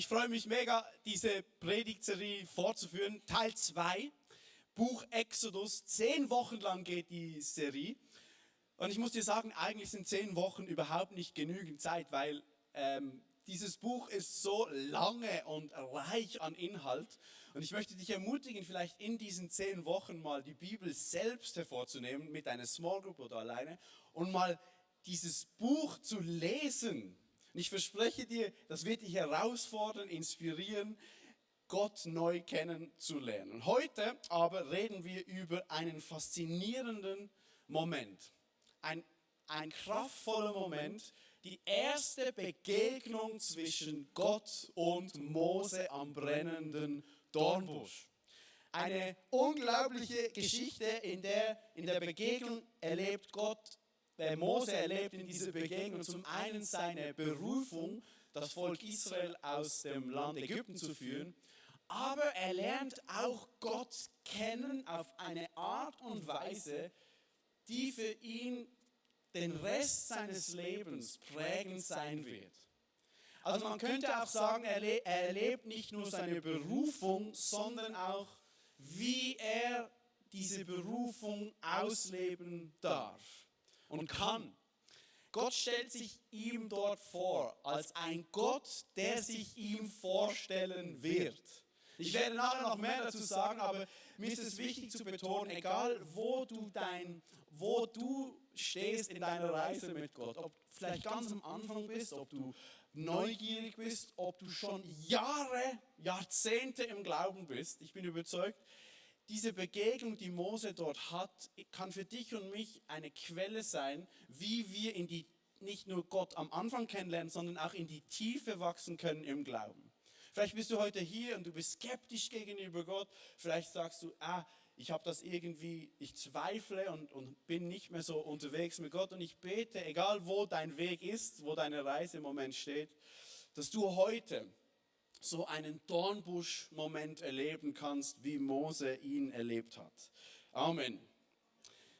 Ich freue mich mega, diese Predigtserie fortzuführen. Teil 2, Buch Exodus. 10 Wochen lang geht die Serie. Und ich muss dir sagen, eigentlich sind 10 Wochen überhaupt nicht genügend Zeit, weil dieses Buch ist so lange und reich an Inhalt. Und ich möchte dich ermutigen, vielleicht in diesen 10 Wochen mal die Bibel selbst hervorzunehmen, mit einer Small Group oder alleine, und mal dieses Buch zu lesen. Und ich verspreche dir, das wird dich herausfordern, inspirieren, Gott neu kennenzulernen. Heute aber reden wir über einen faszinierenden Moment. Ein kraftvoller Moment, die erste Begegnung zwischen Gott und Mose am brennenden Dornbusch. Eine unglaubliche Geschichte, in der Begegnung erlebt Mose erlebt in dieser Begegnung zum einen seine Berufung, das Volk Israel aus dem Land Ägypten zu führen, aber er lernt auch Gott kennen auf eine Art und Weise, die für ihn den Rest seines Lebens prägend sein wird. Also man könnte auch sagen, er erlebt nicht nur seine Berufung, sondern auch, wie er diese Berufung ausleben darf und kann. Gott stellt sich ihm dort vor als ein Gott, der sich ihm vorstellen wird. Ich werde nachher noch mehr dazu sagen, aber mir ist es wichtig zu betonen, egal wo du stehst in deiner Reise mit Gott, ob du vielleicht ganz am Anfang bist, ob du neugierig bist, ob du schon Jahrzehnte im Glauben bist, ich bin überzeugt, diese Begegnung, die Mose dort hat, kann für dich und mich eine Quelle sein, wie wir nicht nur Gott am Anfang kennenlernen, sondern auch in die Tiefe wachsen können im Glauben. Vielleicht bist du heute hier und du bist skeptisch gegenüber Gott. Vielleicht sagst du, ich zweifle und bin nicht mehr so unterwegs mit Gott. Und ich bete, egal wo dein Weg ist, wo deine Reise im Moment steht, dass du heute so einen Dornbusch-Moment erleben kannst, wie Mose ihn erlebt hat. Amen.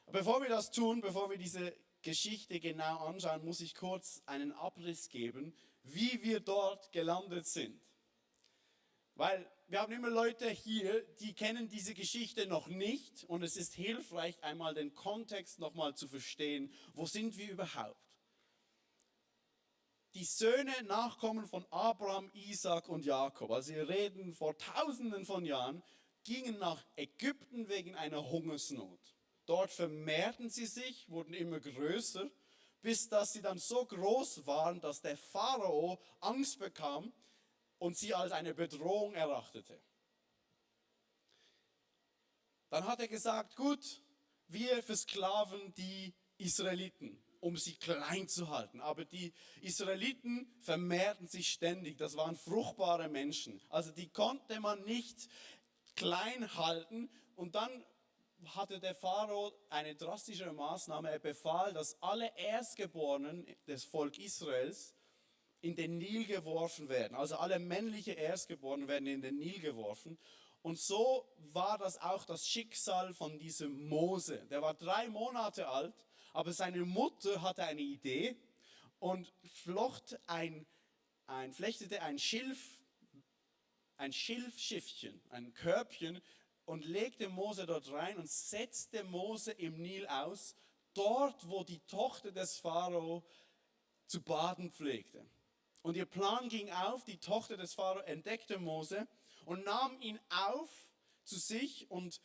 Bevor wir das tun, bevor wir diese Geschichte genau anschauen, muss ich kurz einen Abriss geben, wie wir dort gelandet sind. Weil wir haben immer Leute hier, die kennen diese Geschichte noch nicht und es ist hilfreich, einmal den Kontext nochmal zu verstehen, wo sind wir überhaupt? Die Söhne, Nachkommen von Abraham, Isaac und Jakob, also wir reden vor Tausenden von Jahren, gingen nach Ägypten wegen einer Hungersnot. Dort vermehrten sie sich, wurden immer größer, bis dass sie dann so groß waren, dass der Pharao Angst bekam und sie als eine Bedrohung erachtete. Dann hat er gesagt, gut, wir versklaven die Israeliten, um sie klein zu halten. Aber die Israeliten vermehrten sich ständig. Das waren fruchtbare Menschen. Also die konnte man nicht klein halten. Und dann hatte der Pharao eine drastischere Maßnahme. Er befahl, dass alle Erstgeborenen des Volk Israels in den Nil geworfen werden. Also alle männliche Erstgeborenen werden in den Nil geworfen. Und so war das auch das Schicksal von diesem Mose. Der war 3 Monate alt, aber seine Mutter hatte eine Idee und flechtete ein Schilfschiffchen, ein Körbchen und legte Mose dort rein und setzte Mose im Nil aus, dort wo die Tochter des Pharao zu baden pflegte. Und ihr Plan ging auf, die Tochter des Pharao entdeckte Mose und nahm ihn auf zu sich und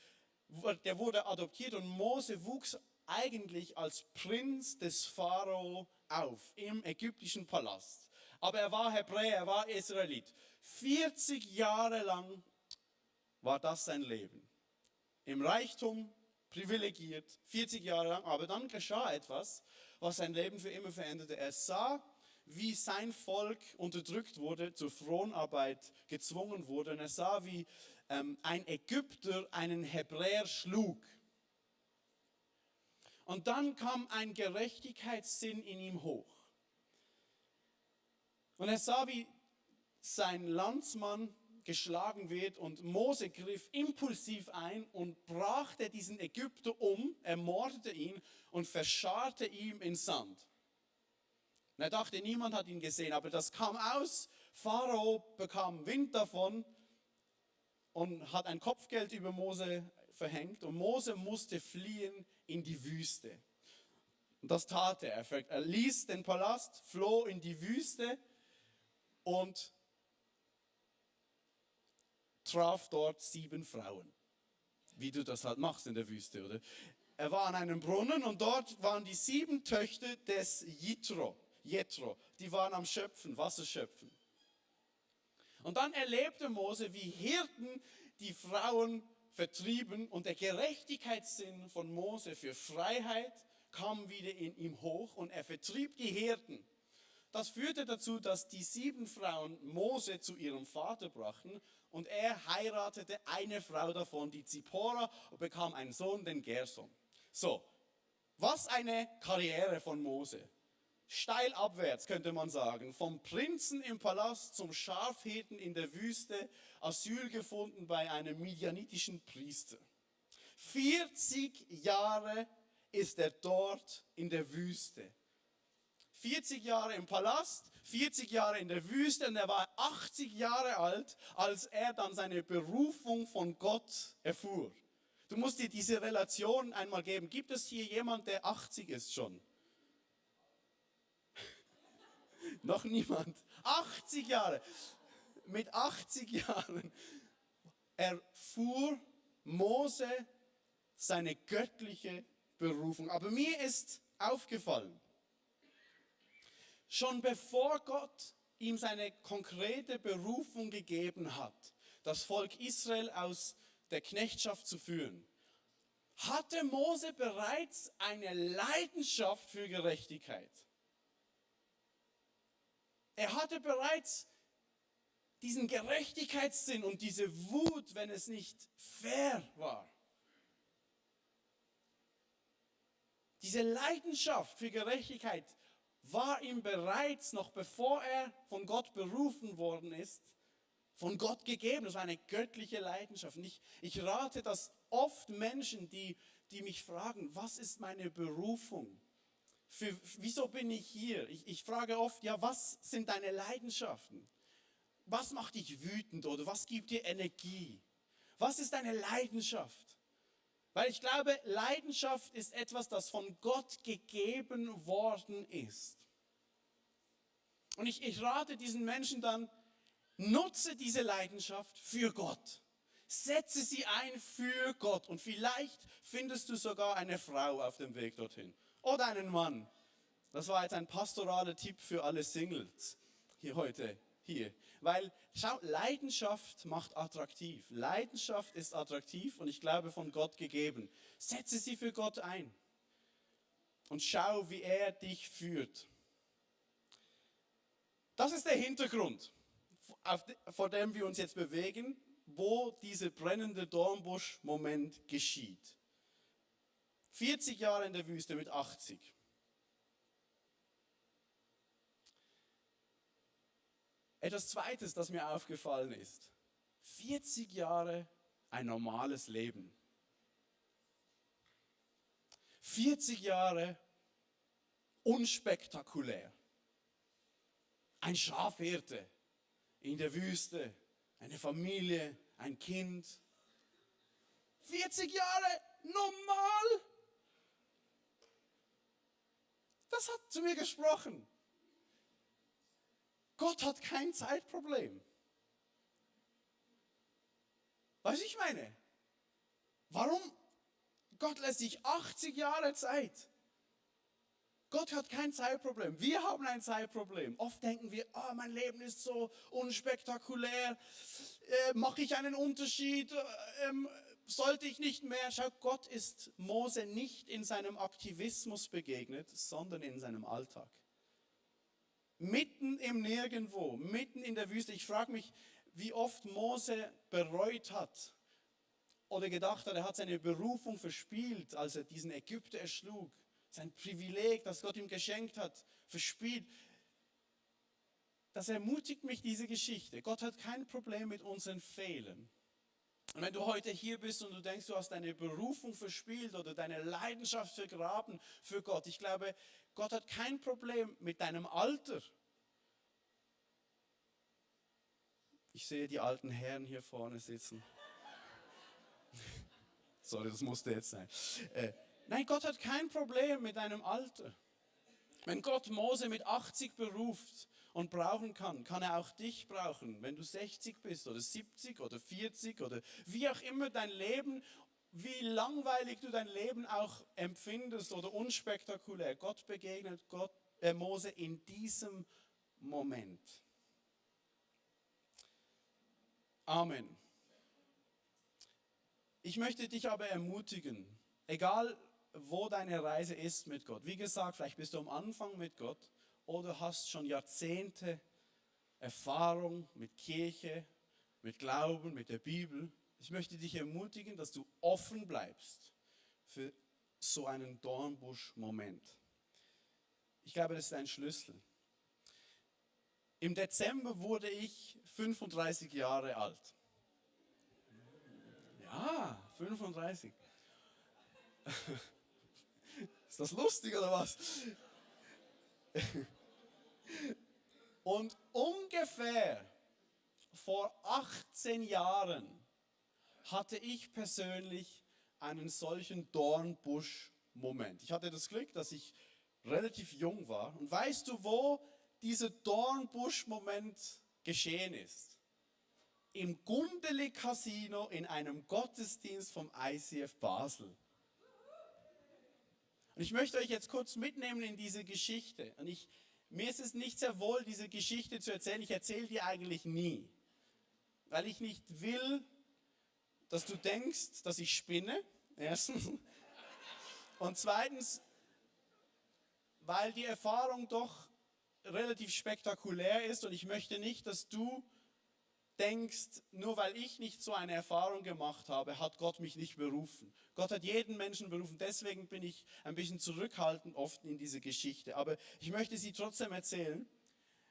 der wurde adoptiert und Mose wuchs eigentlich als Prinz des Pharao auf im ägyptischen Palast. Aber er war Hebräer, er war Israelit. 40 Jahre lang war das sein Leben. Im Reichtum, privilegiert, 40 Jahre lang. Aber dann geschah etwas, was sein Leben für immer veränderte. Er sah, wie sein Volk unterdrückt wurde, zur Fronarbeit gezwungen wurde. Und er sah, wie ein Ägypter einen Hebräer schlug. Und dann kam ein Gerechtigkeitssinn in ihm hoch. Und er sah, wie sein Landsmann geschlagen wird und Mose griff impulsiv ein und brachte diesen Ägypter um, ermordete ihn und verscharrte ihn in Sand. Und er dachte, niemand hat ihn gesehen, aber das kam aus Pharao bekam Wind davon und hat ein Kopfgeld über Mose verhängt und Mose musste fliehen in die Wüste. Und das tat er. Er ließ den Palast, floh in die Wüste und traf dort 7 Frauen. Wie du das halt machst in der Wüste, oder? Er war an einem Brunnen und dort waren die 7 Töchter des Jethro. Die waren am Schöpfen, Wasser schöpfen. Und dann erlebte Mose, wie Hirten die Frauen vertrieben und der Gerechtigkeitssinn von Mose für Freiheit kam wieder in ihm hoch und er vertrieb die Hirten. Das führte dazu, dass die 7 Frauen Mose zu ihrem Vater brachten und er heiratete eine Frau davon, die Zippora, und bekam einen Sohn, den Gersom. So, was eine Karriere von Mose. Steil abwärts könnte man sagen, vom Prinzen im Palast zum Schafhirten in der Wüste, Asyl gefunden bei einem midianitischen Priester. 40 Jahre ist er dort in der Wüste. 40 Jahre im Palast, 40 Jahre in der Wüste und er war 80 Jahre alt, als er dann seine Berufung von Gott erfuhr. Du musst dir diese Relation einmal geben. Gibt es hier jemand, der 80 ist schon? Noch niemand. 80 Jahre. Mit 80 Jahren erfuhr Mose seine göttliche Berufung. Aber mir ist aufgefallen, schon bevor Gott ihm seine konkrete Berufung gegeben hat, das Volk Israel aus der Knechtschaft zu führen, hatte Mose bereits eine Leidenschaft für Gerechtigkeit. Er hatte bereits diesen Gerechtigkeitssinn und diese Wut, wenn es nicht fair war. Diese Leidenschaft für Gerechtigkeit war ihm bereits, noch bevor er von Gott berufen worden ist, von Gott gegeben. Das war eine göttliche Leidenschaft. Und ich rate, dass oft Menschen, die mich fragen, was ist meine Berufung? Wieso bin ich hier? Ich frage oft, ja, was sind deine Leidenschaften? Was macht dich wütend oder was gibt dir Energie? Was ist deine Leidenschaft? Weil ich glaube, Leidenschaft ist etwas, das von Gott gegeben worden ist. Und ich rate diesen Menschen dann, nutze diese Leidenschaft für Gott. Setze sie ein für Gott. Und vielleicht findest du sogar eine Frau auf dem Weg dorthin. Oder einen Mann. Das war jetzt ein pastoraler Tipp für alle Singles hier heute. Weil, schau, Leidenschaft macht attraktiv. Leidenschaft ist attraktiv und ich glaube von Gott gegeben. Setze sie für Gott ein. Und schau, wie er dich führt. Das ist der Hintergrund, vor dem wir uns jetzt bewegen, wo dieser brennende Dornbusch-Moment geschieht. 40 Jahre in der Wüste mit 80. Etwas Zweites, das mir aufgefallen ist. 40 Jahre ein normales Leben. 40 Jahre unspektakulär. Ein Schafhirte in der Wüste, eine Familie, ein Kind. 40 Jahre normal. Das hat zu mir gesprochen. Gott hat kein Zeitproblem. Weißt du, ich meine? Warum? Gott lässt sich 80 Jahre Zeit. Gott hat kein Zeitproblem. Wir haben ein Zeitproblem. Oft denken wir, oh, mein Leben ist so unspektakulär. Mache ich einen Unterschied? Sollte ich nicht mehr? Schau, Gott ist Mose nicht in seinem Aktivismus begegnet, sondern in seinem Alltag. Mitten im Nirgendwo, mitten in der Wüste. Ich frage mich, wie oft Mose bereut hat oder gedacht hat, er hat seine Berufung verspielt, als er diesen Ägypter erschlug. Sein Privileg, das Gott ihm geschenkt hat, verspielt. Das ermutigt mich, diese Geschichte. Gott hat kein Problem mit unseren Fehlern. Und wenn du heute hier bist und du denkst, du hast deine Berufung verspielt oder deine Leidenschaft vergraben für Gott, ich glaube, Gott hat kein Problem mit deinem Alter. Ich sehe die alten Herren hier vorne sitzen. Sorry, das musste jetzt sein. Nein, Gott hat kein Problem mit deinem Alter. Wenn Gott Mose mit 80 beruft und brauchen kann, kann er auch dich brauchen, wenn du 60 bist oder 70 oder 40 oder wie auch immer dein Leben, wie langweilig du dein Leben auch empfindest oder unspektakulär. Gott begegnet Mose in diesem Moment. Amen. Ich möchte dich aber ermutigen, egal wo deine Reise ist mit Gott. Wie gesagt, vielleicht bist du am Anfang mit Gott oder hast schon Jahrzehnte Erfahrung mit Kirche, mit Glauben, mit der Bibel. Ich möchte dich ermutigen, dass du offen bleibst für so einen Dornbusch-Moment. Ich glaube, das ist ein Schlüssel. Im Dezember wurde ich 35 Jahre alt. Ja, 35. Ist das lustig oder was? Und ungefähr vor 18 Jahren hatte ich persönlich einen solchen Dornbusch-Moment. Ich hatte das Glück, dass ich relativ jung war. Und weißt du, wo dieser Dornbusch-Moment geschehen ist? Im Gundeli Casino in einem Gottesdienst vom ICF Basel. Und ich möchte euch jetzt kurz mitnehmen in diese Geschichte. Und mir ist es nicht sehr wohl, diese Geschichte zu erzählen. Ich erzähle die eigentlich nie. Weil ich nicht will, dass du denkst, dass ich spinne. Erstens. Und zweitens, weil die Erfahrung doch relativ spektakulär ist. Und ich möchte nicht, dass du denkst, nur weil ich nicht so eine Erfahrung gemacht habe, hat Gott mich nicht berufen. Gott hat jeden Menschen berufen, deswegen bin ich ein bisschen zurückhaltend oft in diese Geschichte. Aber ich möchte sie trotzdem erzählen,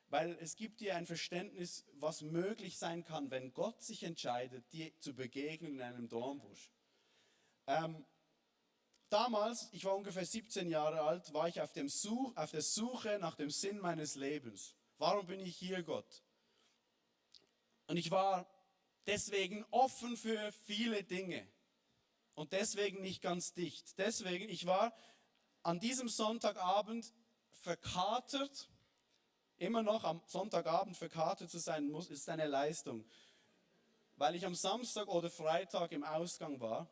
weil es gibt dir ein Verständnis, was möglich sein kann, wenn Gott sich entscheidet, dir zu begegnen in einem Dornbusch. Damals, ich war ungefähr 17 Jahre alt, war ich auf der Suche nach dem Sinn meines Lebens. Warum bin ich hier, Gott? Und ich war deswegen offen für viele Dinge und deswegen nicht ganz dicht. Deswegen, ich war an diesem Sonntagabend verkatert. Immer noch am Sonntagabend verkatert zu sein, ist eine Leistung. Weil ich am Samstag oder Freitag im Ausgang war,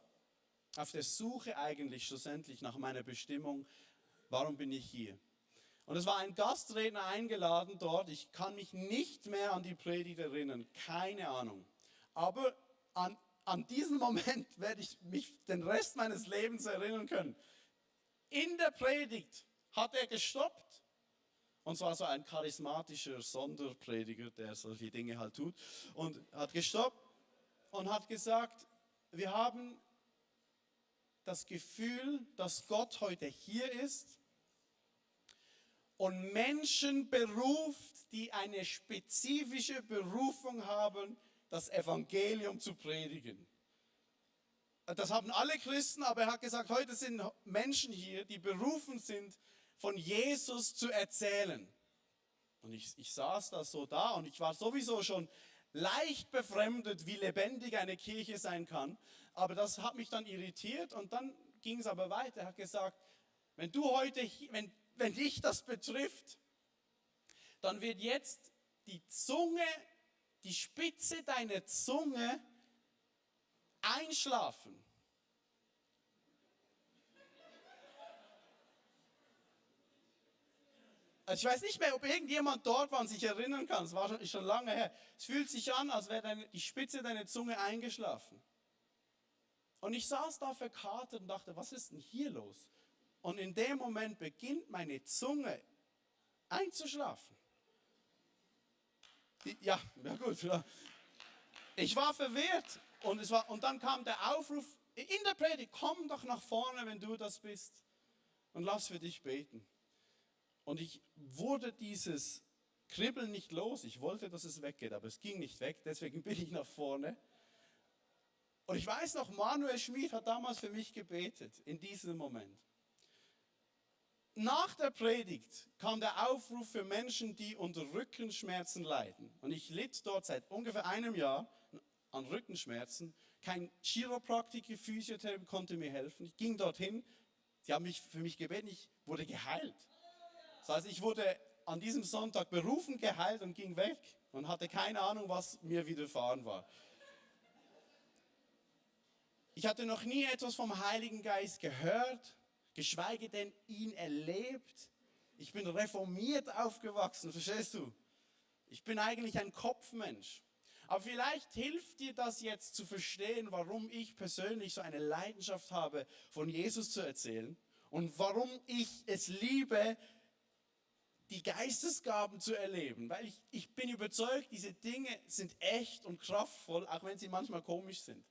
auf der Suche eigentlich schlussendlich nach meiner Bestimmung, warum bin ich hier? Und es war ein Gastredner eingeladen dort. Ich kann mich nicht mehr an die Predigt erinnern, keine Ahnung. Aber an diesen Moment werde ich mich den Rest meines Lebens erinnern können. In der Predigt hat er gestoppt. Und zwar so ein charismatischer Sonderprediger, der solche Dinge halt tut. Und hat gestoppt und hat gesagt, wir haben das Gefühl, dass Gott heute hier ist und Menschen beruft, die eine spezifische Berufung haben, das Evangelium zu predigen. Das haben alle Christen, aber er hat gesagt, heute sind Menschen hier, die berufen sind, von Jesus zu erzählen. Und ich saß da so da und ich war sowieso schon leicht befremdet, wie lebendig eine Kirche sein kann. Aber das hat mich dann irritiert und dann ging es aber weiter. Er hat gesagt, wenn dich das betrifft, dann wird jetzt die Spitze deiner Zunge einschlafen. Also ich weiß nicht mehr, ob irgendjemand dort war und sich erinnern kann. Es war schon lange her. Es fühlt sich an, als wäre die Spitze deiner Zunge eingeschlafen. Und ich saß da verkatert und dachte, was ist denn hier los? Und in dem Moment beginnt meine Zunge einzuschlafen. Ja gut. Ich war verwirrt. Und dann kam der Aufruf in der Predigt, komm doch nach vorne, wenn du das bist. Und lass für dich beten. Und ich wurde dieses Kribbeln nicht los. Ich wollte, dass es weggeht, aber es ging nicht weg. Deswegen bin ich nach vorne. Und ich weiß noch, Manuel Schmid hat damals für mich gebetet, in diesem Moment. Nach der Predigt kam der Aufruf für Menschen, die unter Rückenschmerzen leiden. Und ich litt dort seit ungefähr einem Jahr an Rückenschmerzen. Kein Chiropraktiker, Physiotherapie konnte mir helfen. Ich ging dorthin, sie haben für mich gebeten, ich wurde geheilt. Das heißt, ich wurde an diesem Sonntag berufen, geheilt und ging weg und hatte keine Ahnung, was mir widerfahren war. Ich hatte noch nie etwas vom Heiligen Geist gehört, geschweige denn ihn erlebt. Ich bin reformiert aufgewachsen, verstehst du? Ich bin eigentlich ein Kopfmensch. Aber vielleicht hilft dir das jetzt zu verstehen, warum ich persönlich so eine Leidenschaft habe, von Jesus zu erzählen und warum ich es liebe, die Geistesgaben zu erleben. Weil ich bin überzeugt, diese Dinge sind echt und kraftvoll, auch wenn sie manchmal komisch sind.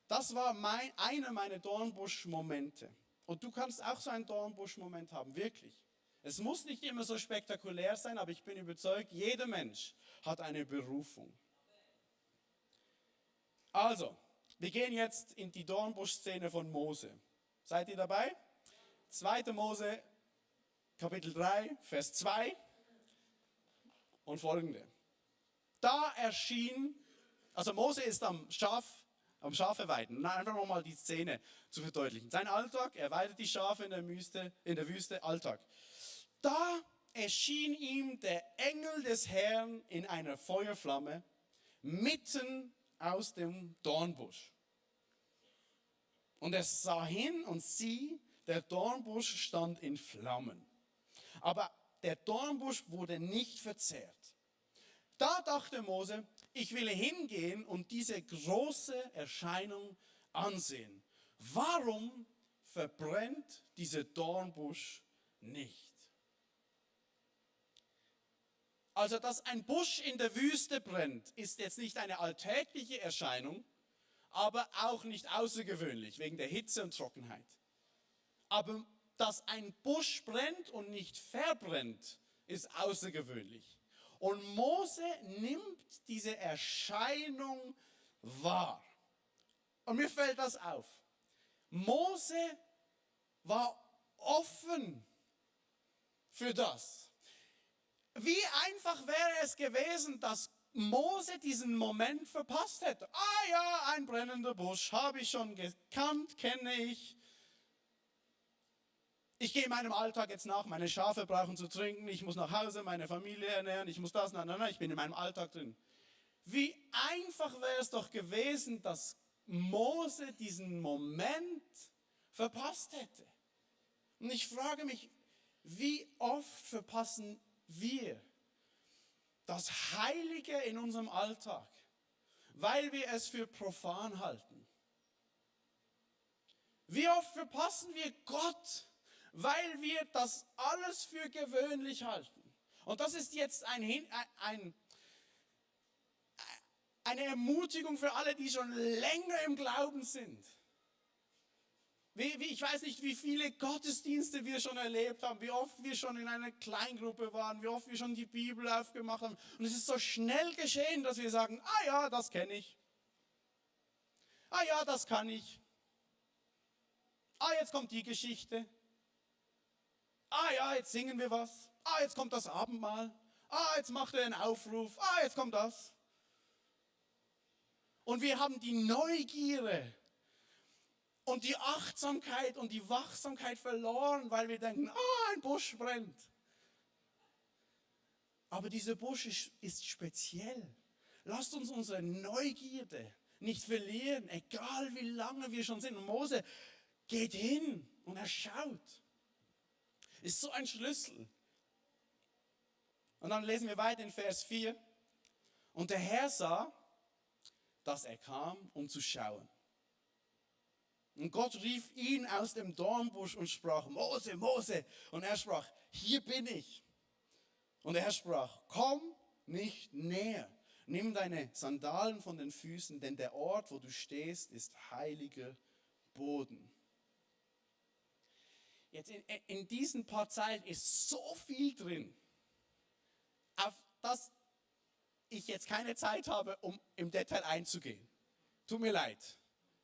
Das war einer meiner Dornbusch-Momente. Und du kannst auch so einen Dornbusch-Moment haben, wirklich. Es muss nicht immer so spektakulär sein, aber ich bin überzeugt, jeder Mensch hat eine Berufung. Also, wir gehen jetzt in die Dornbusch-Szene von Mose. Seid ihr dabei? 2. Mose, Kapitel 3, Vers 2 und folgende. Da erschien, also Mose ist am Schafe weiden. Einfach nochmal die Szene zu verdeutlichen. Sein Alltag, er weidet die Schafe in der Wüste, Alltag. Da erschien ihm der Engel des Herrn in einer Feuerflamme mitten aus dem Dornbusch. Und er sah hin und sieh, der Dornbusch stand in Flammen. Aber der Dornbusch wurde nicht verzehrt. Da dachte Mose, ich will hingehen und diese große Erscheinung ansehen. Warum verbrennt dieser Dornbusch nicht? Also, dass ein Busch in der Wüste brennt, ist jetzt nicht eine alltägliche Erscheinung, aber auch nicht außergewöhnlich, wegen der Hitze und Trockenheit. Aber dass ein Busch brennt und nicht verbrennt, ist außergewöhnlich. Und Mose nimmt diese Erscheinung wahr. Und mir fällt das auf. Mose war offen für das. Wie einfach wäre es gewesen, dass Mose diesen Moment verpasst hätte. Ah ja, ein brennender Busch, habe ich schon gekannt, kenne ich. Ich gehe meinem Alltag jetzt nach, meine Schafe brauchen zu trinken, ich muss nach Hause, meine Familie ernähren, ich muss das, nein, ich bin in meinem Alltag drin. Wie einfach wäre es doch gewesen, dass Mose diesen Moment verpasst hätte. Und ich frage mich, wie oft verpassen wir das Heilige in unserem Alltag, weil wir es für profan halten? Wie oft verpassen wir Gott, weil wir das alles für gewöhnlich halten? Und das ist jetzt eine Ermutigung für alle, die schon länger im Glauben sind. Ich weiß nicht, wie viele Gottesdienste wir schon erlebt haben, wie oft wir schon in einer Kleingruppe waren, wie oft wir schon die Bibel aufgemacht haben. Und es ist so schnell geschehen, dass wir sagen, ah ja, das kenne ich. Ah ja, das kann ich. Ah, jetzt kommt die Geschichte. Ah ja, jetzt singen wir was. Ah, jetzt kommt das Abendmahl. Ah, jetzt macht er einen Aufruf. Ah, jetzt kommt das. Und wir haben die Neugierde und die Achtsamkeit und die Wachsamkeit verloren, weil wir denken, ah, ein Busch brennt. Aber dieser Busch ist speziell. Lasst uns unsere Neugierde nicht verlieren, egal wie lange wir schon sind. Und Mose geht hin und er schaut. Ist so ein Schlüssel. Und dann lesen wir weiter in Vers 4. Und der Herr sah, dass er kam, um zu schauen. Und Gott rief ihn aus dem Dornbusch und sprach, Mose, Mose. Und er sprach, hier bin ich. Und der Herr sprach, komm nicht näher. Nimm deine Sandalen von den Füßen, denn der Ort, wo du stehst, ist heiliger Boden. Jetzt in diesen paar Zeilen ist so viel drin, auf das ich jetzt keine Zeit habe, um im Detail einzugehen. Tut mir leid.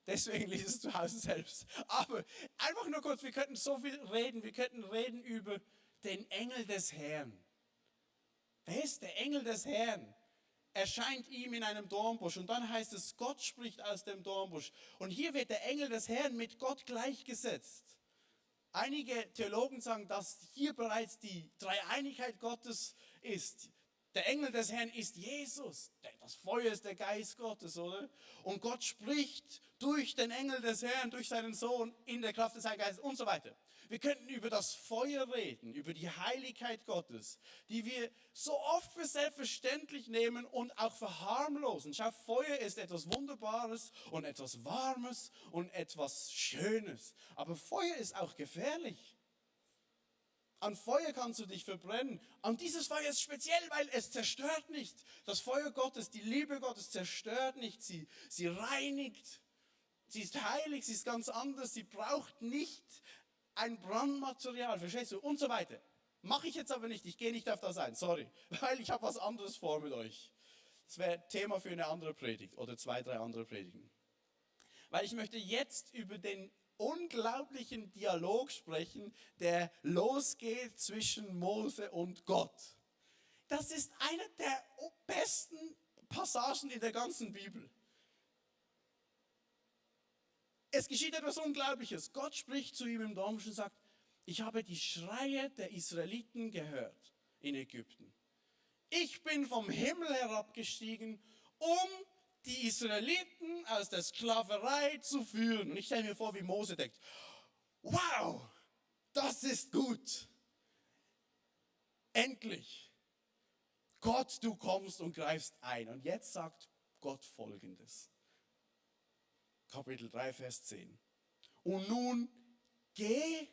Deswegen lies es zu Hause selbst. Aber einfach nur kurz, wir könnten so viel reden. Wir könnten reden über den Engel des Herrn. Wer ist der Engel des Herrn? Erscheint ihm in einem Dornbusch und dann heißt es, Gott spricht aus dem Dornbusch. Und hier wird der Engel des Herrn mit Gott gleichgesetzt. Einige Theologen sagen, dass hier bereits die Dreieinigkeit Gottes ist. Der Engel des Herrn ist Jesus. Das Feuer ist der Geist Gottes, oder? Und Gott spricht durch den Engel des Herrn, durch seinen Sohn, in der Kraft des Heiligen Geistes und so weiter. Wir könnten über das Feuer reden, über die Heiligkeit Gottes, die wir so oft für selbstverständlich nehmen und auch verharmlosen. Schau, Feuer ist etwas Wunderbares und etwas Warmes und etwas Schönes. Aber Feuer ist auch gefährlich. An Feuer kannst du dich verbrennen. Und dieses Feuer ist speziell, weil es zerstört nicht. Das Feuer Gottes, die Liebe Gottes zerstört nicht. Sie reinigt. Sie ist heilig, sie ist ganz anders. Sie braucht nicht ein Brandmaterial, verstehst du? Und so weiter. Mache ich jetzt aber nicht, ich gehe nicht auf das ein, sorry. Weil ich habe was anderes vor mit euch. Das wäre Thema für eine andere Predigt oder 2, 3 andere Predigten. Weil ich möchte jetzt über den unglaublichen Dialog sprechen, der losgeht zwischen Mose und Gott. Das ist eine der besten Passagen in der ganzen Bibel. Es geschieht etwas Unglaubliches. Gott spricht zu ihm im Dornbusch und sagt, ich habe die Schreie der Israeliten gehört in Ägypten. Ich bin vom Himmel herabgestiegen, um die Israeliten aus der Sklaverei zu führen. Und ich stelle mir vor, wie Mose denkt, wow, das ist gut. Endlich. Gott, du kommst und greifst ein. Und jetzt sagt Gott Folgendes. Kapitel 3, Vers 10. Und nun geh,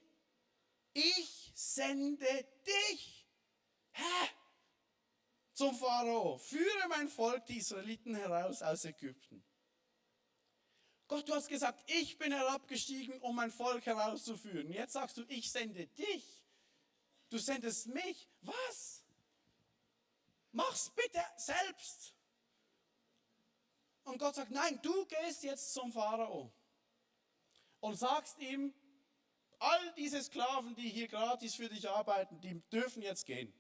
ich sende dich. Zum Pharao, führe mein Volk, die Israeliten, heraus aus Ägypten. Gott, du hast gesagt, ich bin herabgestiegen, um mein Volk herauszuführen. Jetzt sagst du, ich sende dich. Du sendest mich. Was? Mach's bitte selbst. Und Gott sagt, nein, du gehst jetzt zum Pharao und sagst ihm, all diese Sklaven, die hier gratis für dich arbeiten, die dürfen jetzt gehen.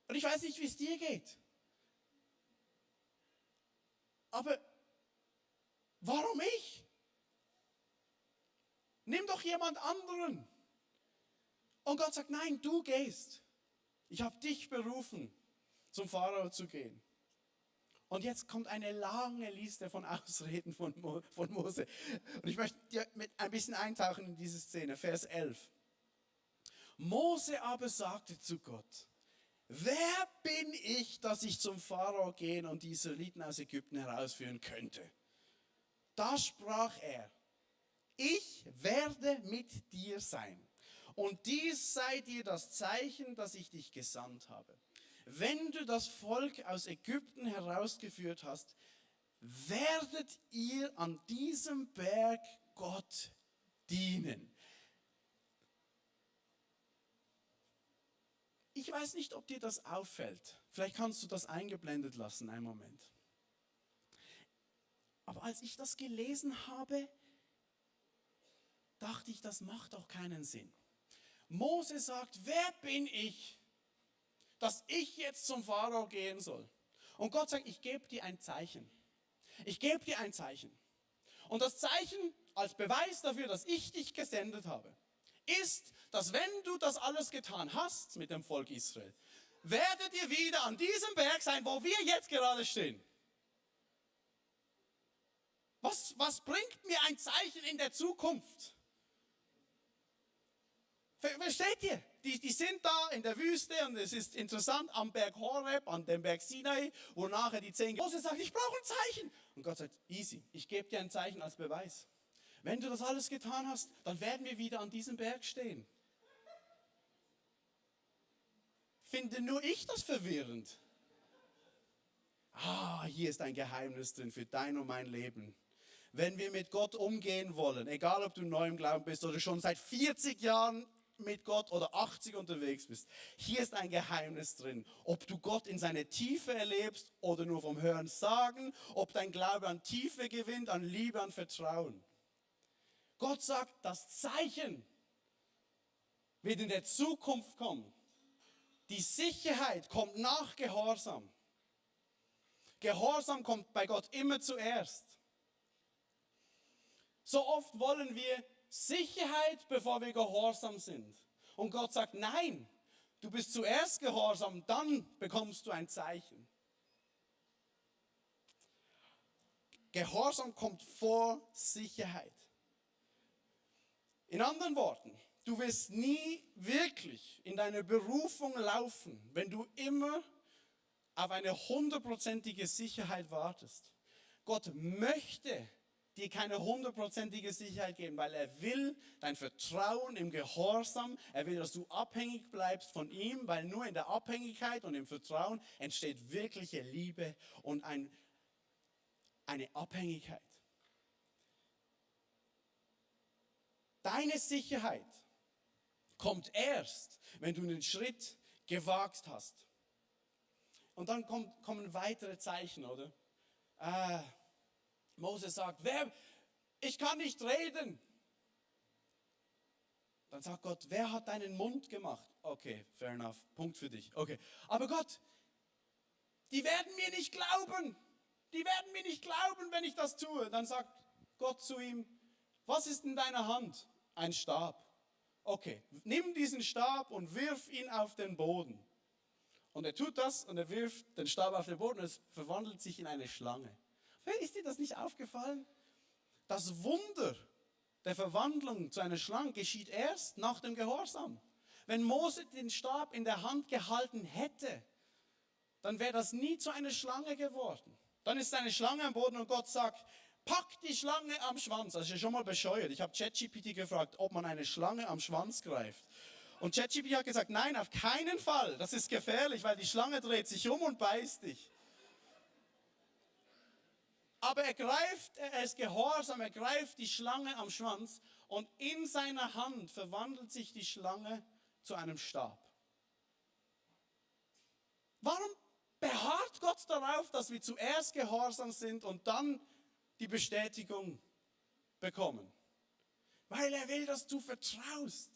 Und ich weiß nicht, wie es dir geht. Aber warum ich? Nimm doch jemand anderen. Und Gott sagt, nein, du gehst. Ich habe dich berufen, zum Pharao zu gehen. Und jetzt kommt eine lange Liste von Ausreden von Mose. Und ich möchte dir mit ein bisschen eintauchen in diese Szene. Vers 11. Mose aber sagte zu Gott, wer bin ich, dass ich zum Pharao gehen und die Israeliten aus Ägypten herausführen könnte? Da sprach er, ich werde mit dir sein. Und dies sei dir das Zeichen, dass ich dich gesandt habe. Wenn du das Volk aus Ägypten herausgeführt hast, werdet ihr an diesem Berg Gott dienen. Ich weiß nicht, ob dir das auffällt. Vielleicht kannst du das eingeblendet lassen, einen Moment. Aber als ich das gelesen habe, dachte ich, das macht doch keinen Sinn. Mose sagt, wer bin ich, dass ich jetzt zum Pharao gehen soll? Und Gott sagt, ich gebe dir ein Zeichen. Ich gebe dir ein Zeichen. Und das Zeichen als Beweis dafür, dass ich dich gesendet habe, ist, dass wenn du das alles getan hast mit dem Volk Israel, werdet ihr wieder an diesem Berg sein, wo wir jetzt gerade stehen. Was bringt mir ein Zeichen in der Zukunft? Versteht ihr? Die sind da in der Wüste und es ist interessant, am Berg Horeb, an dem Berg Sinai, wo nachher die 10 Mose sagt, ich brauche ein Zeichen. Und Gott sagt, easy, ich gebe dir ein Zeichen als Beweis. Wenn du das alles getan hast, dann werden wir wieder an diesem Berg stehen. Finde nur ich das verwirrend? Hier ist ein Geheimnis drin für dein und mein Leben. Wenn wir mit Gott umgehen wollen, egal ob du neu im Glauben bist oder schon seit 40 Jahren mit Gott oder 80 unterwegs bist. Hier ist ein Geheimnis drin. Ob du Gott in seine Tiefe erlebst oder nur vom Hören sagen, ob dein Glaube an Tiefe gewinnt, an Liebe, an Vertrauen. Gott sagt, das Zeichen wird in der Zukunft kommen. Die Sicherheit kommt nach Gehorsam. Gehorsam kommt bei Gott immer zuerst. So oft wollen wir Sicherheit, bevor wir gehorsam sind. Und Gott sagt, nein, du bist zuerst gehorsam, dann bekommst du ein Zeichen. Gehorsam kommt vor Sicherheit. In anderen Worten, du wirst nie wirklich in deine Berufung laufen, wenn du immer auf eine 100%ige Sicherheit wartest. Gott möchte dir keine 100%ige Sicherheit geben, weil er will dein Vertrauen im Gehorsam, er will, dass du abhängig bleibst von ihm, weil nur in der Abhängigkeit und im Vertrauen entsteht wirkliche Liebe und eine Abhängigkeit. Deine Sicherheit kommt erst, wenn du einen Schritt gewagt hast. Und dann kommen weitere Zeichen, oder? Mose sagt, ich kann nicht reden. Dann sagt Gott, wer hat deinen Mund gemacht? Okay, fair enough, Punkt für dich. Okay, aber Gott, die werden mir nicht glauben. Die werden mir nicht glauben, wenn ich das tue. Dann sagt Gott zu ihm, was ist in deiner Hand? Ein Stab. Okay, nimm diesen Stab und wirf ihn auf den Boden. Und er tut das und er wirft den Stab auf den Boden und es verwandelt sich in eine Schlange. Ist dir das nicht aufgefallen? Das Wunder der Verwandlung zu einer Schlange geschieht erst nach dem Gehorsam. Wenn Mose den Stab in der Hand gehalten hätte, dann wäre das nie zu einer Schlange geworden. Dann ist eine Schlange am Boden und Gott sagt, pack die Schlange am Schwanz. Das ist ja schon mal bescheuert. Ich habe ChatGPT gefragt, ob man eine Schlange am Schwanz greift. Und ChatGPT hat gesagt, nein, auf keinen Fall. Das ist gefährlich, weil die Schlange dreht sich um und beißt dich. Aber er ist gehorsam, er greift die Schlange am Schwanz und in seiner Hand verwandelt sich die Schlange zu einem Stab. Warum beharrt Gott darauf, dass wir zuerst gehorsam sind und dann die Bestätigung bekommen? Weil er will, dass du vertraust.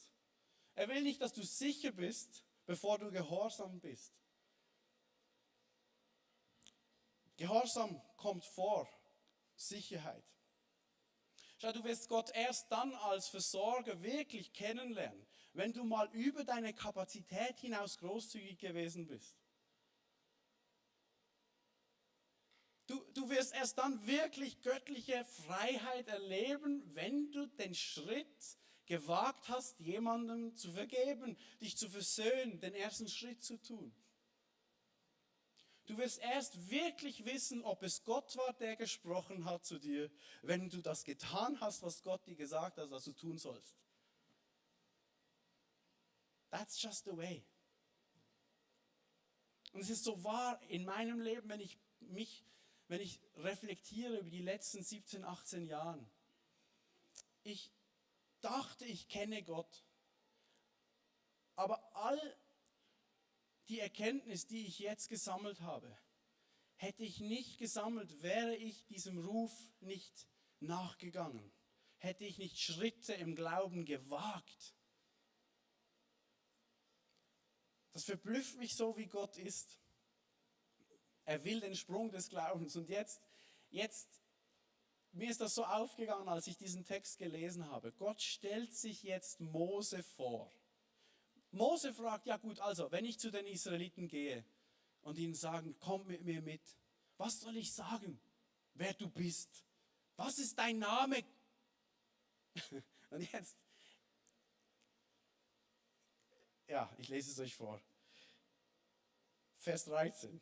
Er will nicht, dass du sicher bist, bevor du gehorsam bist. Gehorsam kommt vor Sicherheit. Schau, du wirst Gott erst dann als Versorger wirklich kennenlernen, wenn du mal über deine Kapazität hinaus großzügig gewesen bist. Du wirst erst dann wirklich göttliche Freiheit erleben, wenn du den Schritt gewagt hast, jemandem zu vergeben, dich zu versöhnen, den ersten Schritt zu tun. Du wirst erst wirklich wissen, ob es Gott war, der gesprochen hat zu dir, wenn du das getan hast, was Gott dir gesagt hat, was du tun sollst. That's just the way. Und es ist so wahr in meinem Leben, wenn ich reflektiere über die letzten 17, 18 Jahre. Ich dachte, ich kenne Gott. Aber all die Erkenntnis, die ich jetzt gesammelt habe, hätte ich nicht gesammelt, wäre ich diesem Ruf nicht nachgegangen. Hätte ich nicht Schritte im Glauben gewagt. Das verblüfft mich so, wie Gott ist. Er will den Sprung des Glaubens. Und jetzt, mir ist das so aufgegangen, als ich diesen Text gelesen habe. Gott stellt sich jetzt Mose vor. Mose fragt, ja gut, also, wenn ich zu den Israeliten gehe und ihnen sagen, komm mit mir mit, was soll ich sagen, wer du bist? Was ist dein Name? Und jetzt, ja, ich lese es euch vor. Vers 13.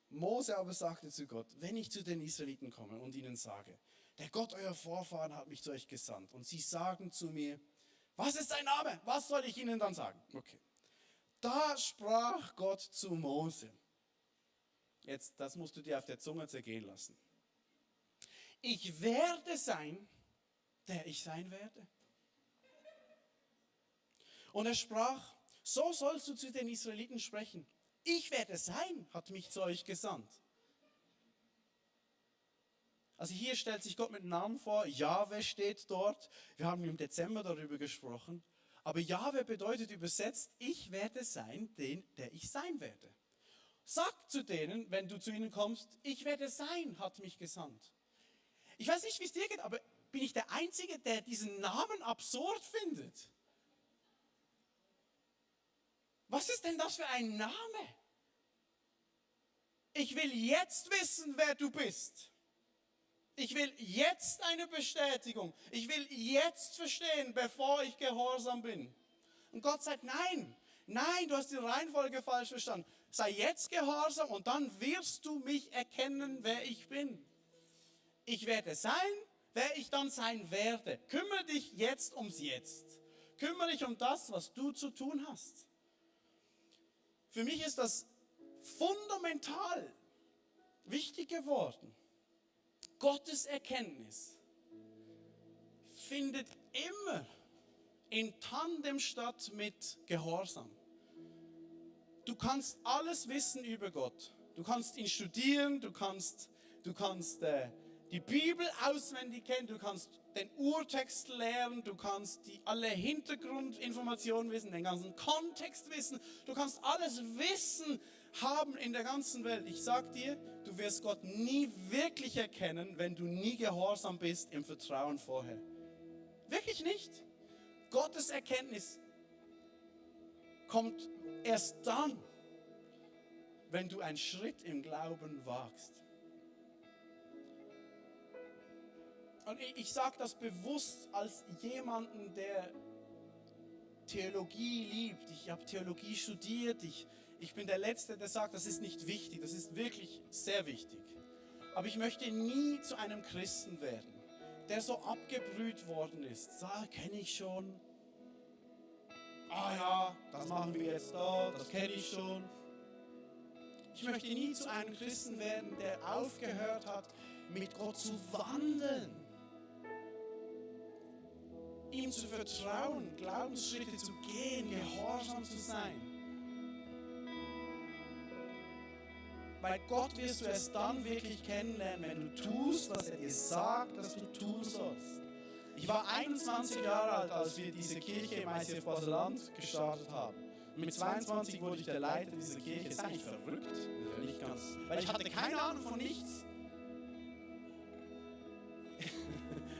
Mose aber sagte zu Gott, wenn ich zu den Israeliten komme und ihnen sage, der Gott eurer Vorfahren hat mich zu euch gesandt und sie sagen zu mir, was ist dein Name? Was soll ich ihnen dann sagen? Okay. Da sprach Gott zu Mose. Jetzt, das musst du dir auf der Zunge zergehen lassen. Ich werde sein, der ich sein werde. Und er sprach, so sollst du zu den Israeliten sprechen. Ich werde sein, hat mich zu euch gesandt. Also hier stellt sich Gott mit Namen vor, Jahwe steht dort. Wir haben im Dezember darüber gesprochen. Aber Jahwe bedeutet übersetzt, ich werde sein, der ich sein werde. Sag zu denen, wenn du zu ihnen kommst, ich werde sein, hat mich gesandt. Ich weiß nicht, wie es dir geht, aber bin ich der Einzige, der diesen Namen absurd findet? Was ist denn das für ein Name? Ich will jetzt wissen, wer du bist. Ich will jetzt eine Bestätigung. Ich will jetzt verstehen, bevor ich gehorsam bin. Und Gott sagt, nein, du hast die Reihenfolge falsch verstanden. Sei jetzt gehorsam und dann wirst du mich erkennen, wer ich bin. Ich werde sein, wer ich dann sein werde. Kümmere dich jetzt ums Jetzt. Kümmere dich um das, was du zu tun hast. Für mich ist das fundamental wichtig geworden. Gottes Erkenntnis findet immer in Tandem statt mit Gehorsam. Du kannst alles wissen über Gott. Du kannst ihn studieren, du kannst die Bibel auswendig kennen, du kannst den Urtext lernen, du kannst alle Hintergrundinformationen wissen, den ganzen Kontext wissen. Du kannst alles Wissen haben in der ganzen Welt. Ich sag dir, du wirst Gott nie wirklich erkennen, wenn du nie gehorsam bist im Vertrauen vorher. Wirklich nicht. Gottes Erkenntnis kommt erst dann, wenn du einen Schritt im Glauben wagst. Und ich sage das bewusst als jemanden, der Theologie liebt. Ich habe Theologie studiert. Ich bin der Letzte, der sagt, das ist nicht wichtig. Das ist wirklich sehr wichtig. Aber ich möchte nie zu einem Christen werden, der so abgebrüht worden ist. Kenne ich schon. Ah ja, das machen wir jetzt da, das kenne ich schon. Ich möchte nie zu einem Christen werden, der aufgehört hat, mit Gott zu wandeln. Ihm zu vertrauen, Glaubensschritte zu gehen, gehorsam zu sein. Weil Gott wirst du erst dann wirklich kennenlernen, wenn du tust, was er dir sagt, dass du tun sollst. Ich war 21 Jahre alt, als wir diese Kirche im ICF Basel-Land gestartet haben. Und mit 22 wurde ich der Leiter dieser Kirche. Das ist eigentlich verrückt. Nicht ganz, weil ich hatte keine Ahnung von nichts.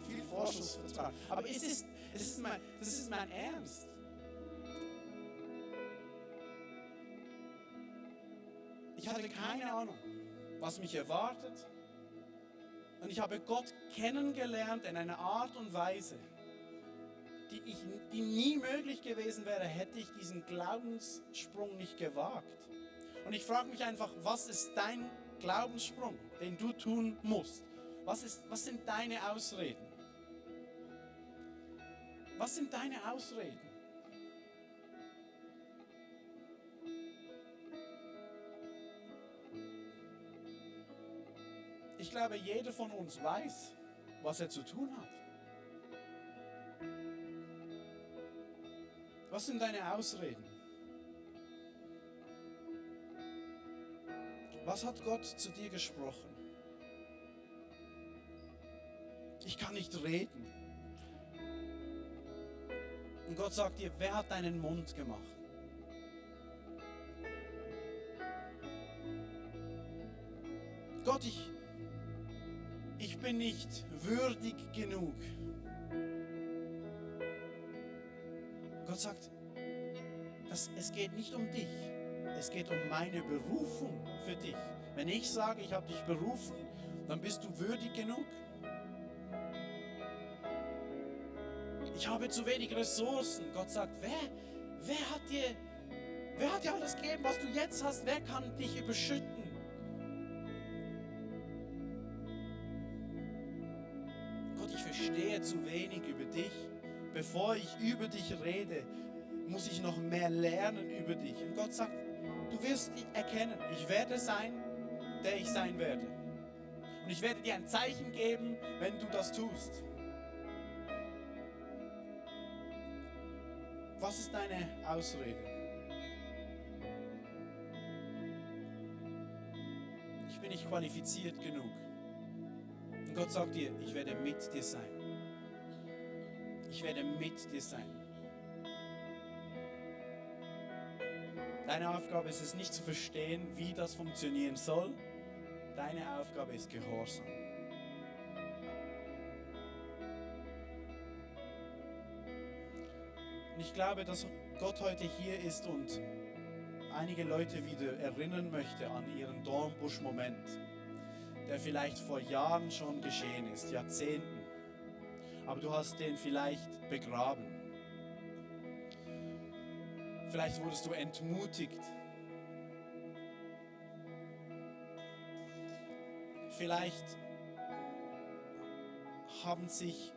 Viel Vorschussvertrag. Aber das ist mein Ernst. Ich hatte keine Ahnung, was mich erwartet. Und ich habe Gott kennengelernt in einer Art und Weise, die nie möglich gewesen wäre, hätte ich diesen Glaubenssprung nicht gewagt. Und ich frage mich einfach, was ist dein Glaubenssprung, den du tun musst? Was sind deine Ausreden? Was sind deine Ausreden? Ich glaube, jeder von uns weiß, was er zu tun hat. Was sind deine Ausreden? Was hat Gott zu dir gesprochen? Ich kann nicht reden. Und Gott sagt dir, wer hat deinen Mund gemacht? Gott, ich bin nicht würdig genug. Gott sagt, es geht nicht um dich. Es geht um meine Berufung für dich. Wenn ich sage, ich habe dich berufen, dann bist du würdig genug. Ich habe zu wenig Ressourcen. Gott sagt, wer hat dir alles gegeben, was du jetzt hast? Wer kann dich überschütten? Gott, ich verstehe zu wenig über dich. Bevor ich über dich rede, muss ich noch mehr lernen über dich. Und Gott sagt, du wirst erkennen, ich werde sein, der ich sein werde. Und ich werde dir ein Zeichen geben, wenn du das tust. Was ist deine Ausrede? Ich bin nicht qualifiziert genug. Und Gott sagt dir, ich werde mit dir sein. Ich werde mit dir sein. Deine Aufgabe ist es nicht zu verstehen, wie das funktionieren soll. Deine Aufgabe ist Gehorsam. Und ich glaube, dass Gott heute hier ist und einige Leute wieder erinnern möchte an ihren Dornbusch-Moment, der vielleicht vor Jahren schon geschehen ist, Jahrzehnten. Aber du hast den vielleicht begraben. Vielleicht wurdest du entmutigt. Vielleicht haben sich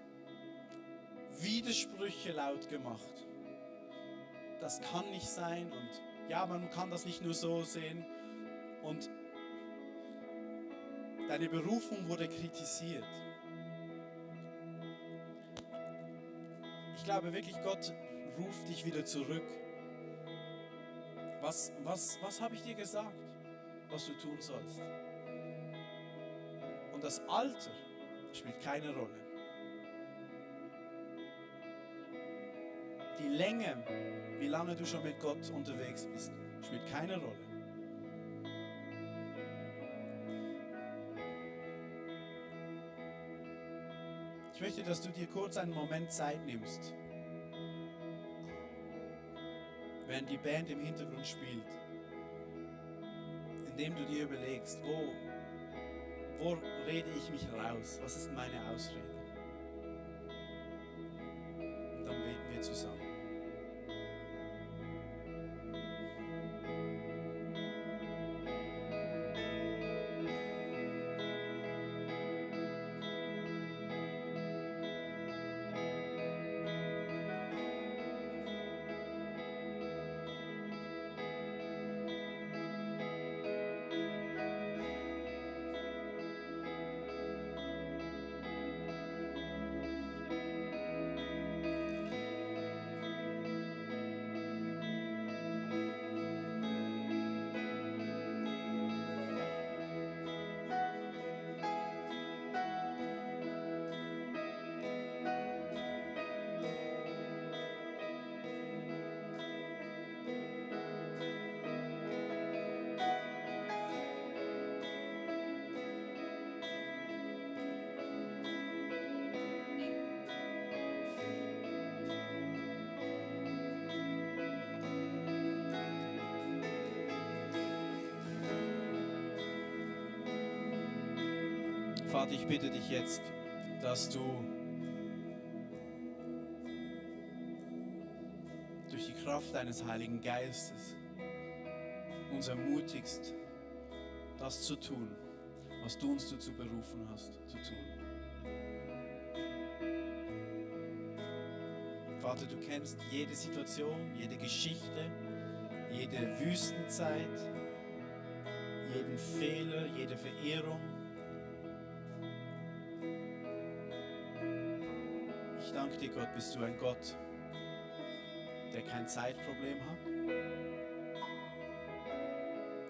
Widersprüche laut gemacht. Das kann nicht sein und ja, man kann das nicht nur so sehen. Und deine Berufung wurde kritisiert. Ich glaube wirklich, Gott ruft dich wieder zurück. Was habe ich dir gesagt, was du tun sollst? Und das Alter spielt keine Rolle. Die Länge, wie lange du schon mit Gott unterwegs bist, spielt keine Rolle. Ich möchte, dass du dir kurz einen Moment Zeit nimmst, während die Band im Hintergrund spielt, indem du dir überlegst, wo rede ich mich raus? Was ist meine Ausrede? Und dann beten wir zusammen. Vater, ich bitte dich jetzt, dass du durch die Kraft deines Heiligen Geistes uns ermutigst, das zu tun, was du uns dazu berufen hast, zu tun. Vater, du kennst jede Situation, jede Geschichte, jede Wüstenzeit, jeden Fehler, jede Verehrung. Ich danke dir, Gott, bist du ein Gott, der kein Zeitproblem hat,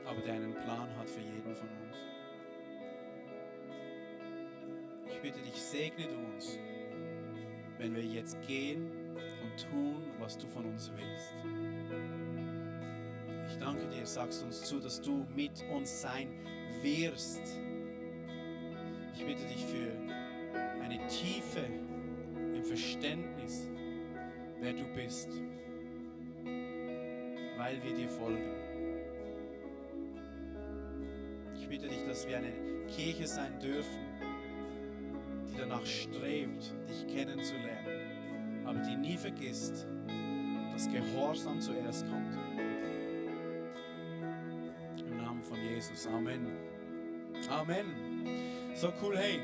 aber der einen Plan hat für jeden von uns. Ich bitte dich, segne du uns, wenn wir jetzt gehen und tun, was du von uns willst. Ich danke dir, sagst uns zu, dass du mit uns sein wirst. Ich bitte dich für eine Tiefe im Verständnis, wer du bist, weil wir dir folgen. Ich bitte dich, dass wir eine Kirche sein dürfen, die danach strebt, dich kennenzulernen, aber die nie vergisst, dass Gehorsam zuerst kommt. Im Namen von Jesus. Amen. Amen. So cool, hey.